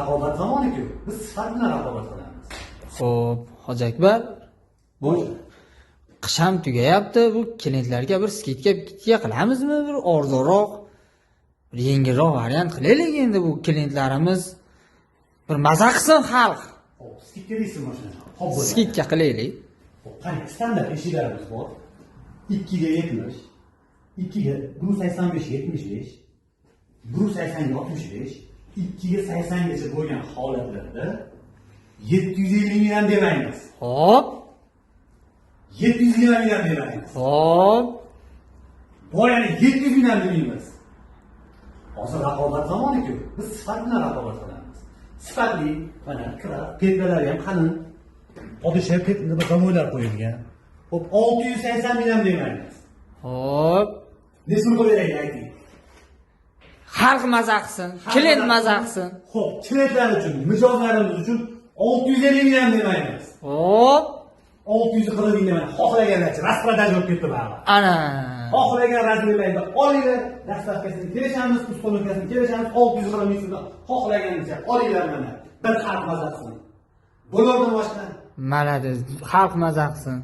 Raqobat zamoni-ku. Biz sifat bilan raqobat qilamiz. Xo'p, Hoji Akbar, bu qish ham tugayapti. Bu klientlarga bir скидка pitka qilamizmi? Bir arzonroq, bir yengilroq variant qilaylik endi, bu klientlarimiz bir maza qilsin, xalq. Xo'p, скидка deysizmi mashina? Xo'p, bo'ladi. Скидка qilaylik. Xo'p, qarang, standart eshiklarimiz bor. 2 ga 70, 2 ga 185 75, 180 ga 65, 2 ga 80 gacha bo'lgan holatlarda 750 ming ham demaymiz. 720 ming ham demaymiz. Boyani 700 ming ham demaymiz. Hozir raqobat zamoni-ku. Biz sifat bilan raqobat qilamiz. Sifatli, mana kraft, петля lari ham qalin. Podesha замок lar qo'yilgan. Xo'p, 680 ming ham demaymiz. Necha pul qilib beraylik, ayting. Xalq maza qilsin, klient maza qilsin. Xo'p, klientlar uchun, mijozlarimiz uchun 650 ming ham demaymiz. 640 ming demaymiz. Xohlaganlarcha распродажа bo'lib ketdi baribir. Ana. Xohlagan размер larni olinglar, доставка sini kelishamiz, установка sini kelishamiz, 640 ming so'mdan xohlaganicha olinglar mana. Bir xalq maza qilsin. Bo'ladimi boshqa? Молодец, xalq maza qilsin.